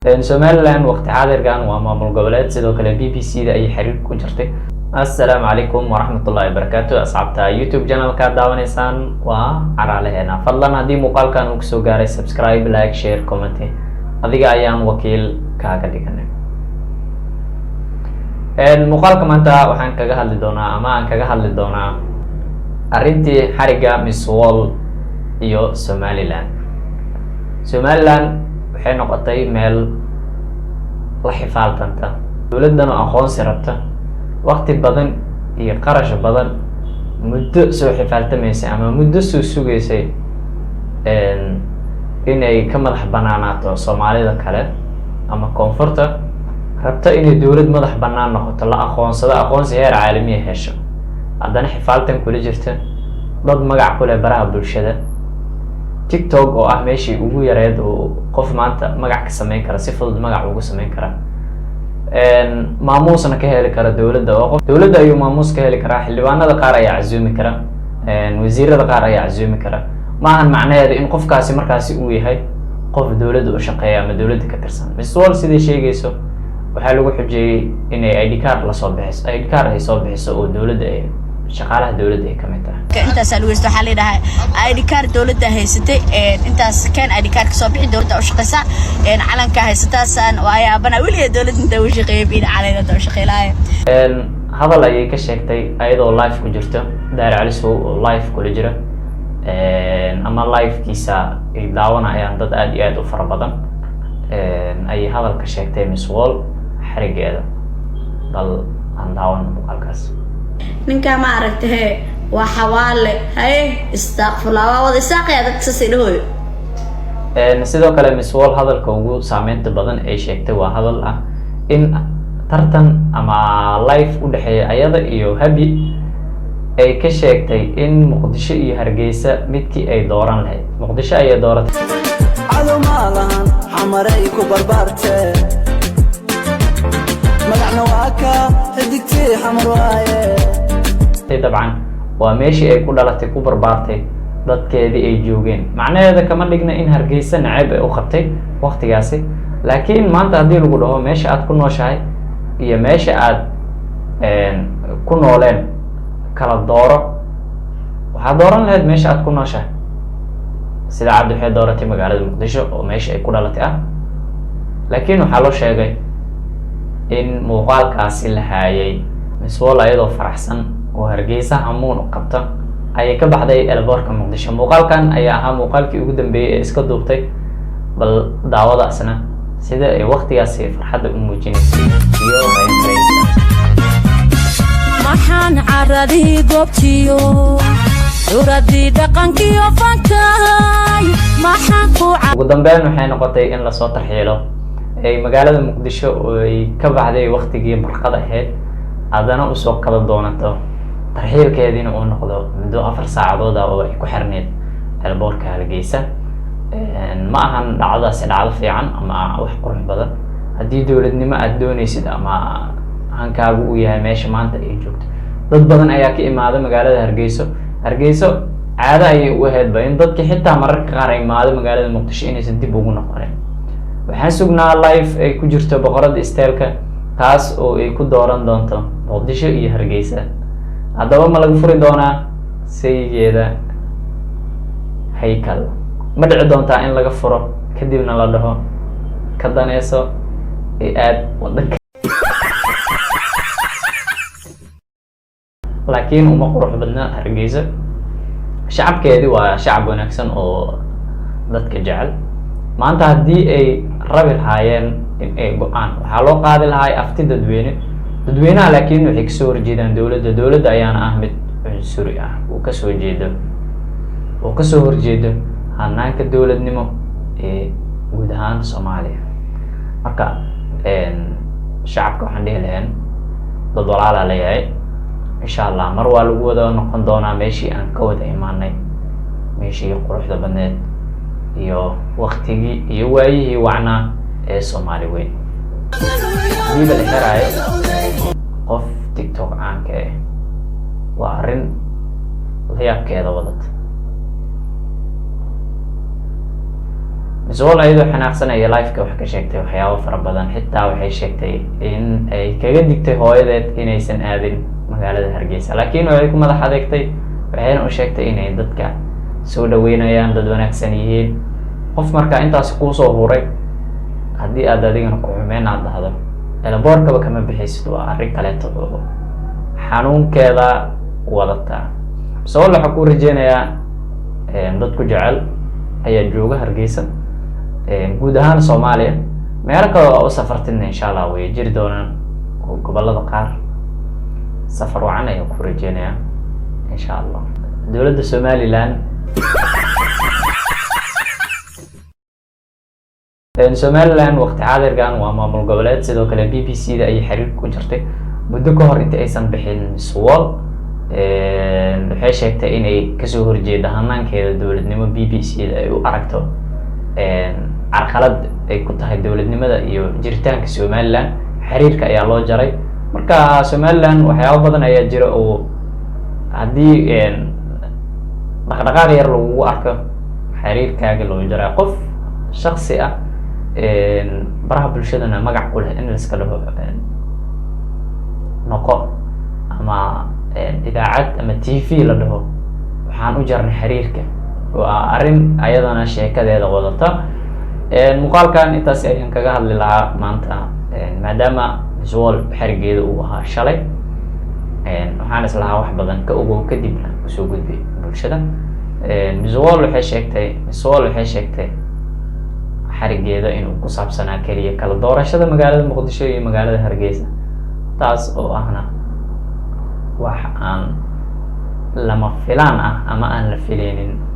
Somaliland waqti xaadirkan waa maamul goboleed. Sidoo kale BBC da ayay xiriir ku jirtay. Assalaamu calaykum waraxmatullahi wabarakaatu. Asxaabta YouTube channelka daawanaysaan waa Caraaleheena. Fadlan haddii muuqaalkan uu kusoo gaaray, subscribe, like, share, comment, adiga ayaan wakiil kaaga dhiganay. Muuqaalka maanta waxaan kaga hadli doonaa ama aan kaga hadli doonaa arrintii xariga Miss World iyo Somaliland. Somaliland waxay noqotay meel la xifaaltanta dowladdan oo aqoonsi rabta, waqti badan iyo qarash badan muddo soo xifaaltamaysay ama muddo soo sugaysay inay ka madax banaanaato Soomaalida kale ama koonfurta, rabta inay dowlad madax banaan noqoto, la aqoonsado, aqoonsi heer caalamiya hesho, haddana xifaaltan kula jirta dad magac ku leh baraha bulshada, TikTok oo ah meeshii ugu yareed oo qof maanta magac ka sameyn kara, si fudud magac ugu sameyn kara, maamuusna ka heli kara dowladda, oo qof dowladda ayuu maamuus ka heli karaa, xildhibaanada qaar ayaa casuumi kara, wasiirada qaar ayaa casuumi kara. Ma ahan macnaheedu in qofkaasi markaasi uu yahay qof dowladda u shaqeeya ama dowladda ka tirsan. Miss World siday sheegayso, waxaa lagu xujeeyey inay ID card lasoo bixiso, ID card ay soo bixiso oo dowladda ay shaqaalaha dowladda ay kamid tahay. Intaasaa lagu haysta. Waxaa layidhahaa ID card dowladda haysatay, intaas keen, ID card kasoo bixi, dowladda u shaqeysa, calanka haysataasaan. Waa yaabana weliga dowladda inta u shaqeeyay biin calanka inta u shaqeylaayo. Hadal ayay ka sheegtay ayadoo live ku jirto, Daahir Calisow oo live kula jira ama livekiisa ay daawanayaan dad aada iyo aada u fara badan, ayay hadal ka sheegtay Miss World xarigeeda. Bal aan daawano muuqaalkaas. Ninkaa ma aragta hee? Waa xawaale haye, istaaqfurlaa, waa wada isaaqaya dadka saasay dhahooyo. Sidoo kale Miss World hadalka ugu saameynta badan ay sheegtay waa hadal ah in tartan ama live u dhexeeya ayada iyo Habi ay ka sheegtay in Muqdisho iyo Hargeysa midkii ay dooran lahayd, Muqdisho ayay dooratay. Cadow maalahan, Xamaray ku barbaarte, magacna waa ka xidigtii Xamar waaye. Dabcan waa meeshii ay ku dhalatay, ku barbaartay, dadkeedii ay joogeen. Macnaheeda kama dhigna in Hargeysa naceeb ay u qabtay waqtigaasi, laakiin maanta haddii lagu dhaho meesha aad ku nooshahay iyo meesha aad ku nooleen kala dooro, waxaad dooran lahayd meesha aad ku nooshahay. Sida cad waxay dooratay magaalada Muqdisho oo meesha ay ku dhalatay ah, laakiin waxaa loo sheegay in muuqaalkaasi la haayay. Miss World ayadoo faraxsan oo Hargeysa hamuun u qabta ayay ka baxday airportka Muqdisho. Muuqaalkan ayaa ahaa muuqaalkii ugu dambeeyey ee iska duubtay. Bal daawadaasna sida ay waqtigaasi farxadda u muujinaysay iyo raynraynta. Maxaan caradii goobtiyo curadii dhaqankiyo fankay, maxaan ku Ugu dambeyn waxay noqotay in lasoo tarxiilo ay magaalada Muqdisho oo ay ka baxday waqtigii barqada ahayd, haddana usoo kala doonato, tarxiilkeediina uu noqdo muddo 4 saacadood ah oo ay ku xirneyd airportka Hargeysa. Ma ahan dhacdadaasi dhacdo fiican ama wax qurux badan haddii dowladnimo aada dooneysid ama hankaagu uu yahay meesha maanta ay joogto. Dad badan ayaa ka imaada magaalada Hargeyso. Hargeyso caado ayay u ahaydba in dadki xitaa mararka qaar ay imaado magaalada Muqdisho inaysan dib ugu noqonin. Waxaan sugnaa live ay ku jirto boqorada styleka, taas oo ay ku dooran doonto Muqdisho iyo Hargeysa. Haddaba ma laga furi doonaa saygeeda Haykal? Ma dhici doontaa in laga furo kadibna la dhaho ka daneyso ee aad wadanka? Laakiin uma qurux badna Hargeysa. Shacabkeedi waa shacab wanaagsan oo dadka jecel. Maanta haddii ay rabi lahaayeen in ay go-aan, waxaa loo qaadi lahaa afti dadweyne, dadweynaha. Laakiin waxay kasoo horjeedaan dowladda, dowladda ayaana ah mid cunsuri ah uu kasoo jeedo oo kasoo horjeedo hanaanka dowladnimo ee guud ahaan Soomaaliya. Marka shacabka waxaan dhihi lahayn, dad walaalaa leeyahay, insha Allah mar waa lagu wada noqon doonaa meeshii aan ka wada imaanay, meeshii quruxda badneed iyo waktigii iyo waayihii wacnaa ee Soomaali weyn. Hadiiba la xeraayo qof TikTok caanka ah, waa arrin la yaabkeeda wadata. Miss World ayadoo xanaaqsanaya live-ka wax ka sheegtay waxyaabo fara badan. Xitaa waxay sheegtay in ay kaga digtay hooyadeed inaysan aadin magaalada Hargeysa, laakiin waxay ku madax adeegtay, waxayna u sheegtay inay dadka soo dhaweynayaan, dad wanaagsan yihiin. Qof markaa intaasi kuusoo huray, haddii aad adigana ku xumeyn aad dhahdo, elaboorkaba kama bixaysid. Waa arrin kaleeto oo xanuunkeeda wadataa. Miss World, waxaa kuu rajeynayaa dad ku jecel ayaa jooga Hargeysa, guud ahaan Soomaaliya, meelo kale oo u safartidna insha Allah way jiri doonaan oo gobolada qaar. Safar wacan ayaan ku rajeynayaa insha Allah. Dowladda Somaliland, Somaliland waqti xaadirkan waa maamul goboleed. Sidoo kale BBC da ayay xiriir ku jirtay muddo ka hor inta aysan bixin. Miss World waxay sheegtay inay kasoo horjeeda hanaankeeda dowladnimo, BBC da ay u aragto carqalad ay ku tahay dowladnimada iyo jiritaanka Somaliland. Xiriirka ayaa loo jaray. Marka Somaliland waxyaabo badan ayaa jira oo haddii dhaqdhaqaaq yar lagugu arko xiriirkaaga loo jaray. Qof shaksi ah, baraha bulshadana magac ku leh, in laiska dhaho noqo ama idaacad ama TV la dhaho waxaan u jarnay xiriirka, waa arrin ayadana sheekadeeda wadata. Muuqaalkan intaas ayaan kaga hadli lahaa maanta, maadaama Miss World xerigeeda uu ahaa shalay. Waxaan islahaa wax badan ka ogow, kadibna usoo gudbay bulshada. Miss World waxay sheegtay xarigeeda inuu ku saabsanaa keliya kala doorashada magaalada Muqdisho iyo magaalada Hargeysa, taas oo ahna wax aan lama filaan ah ama aan la fileynin.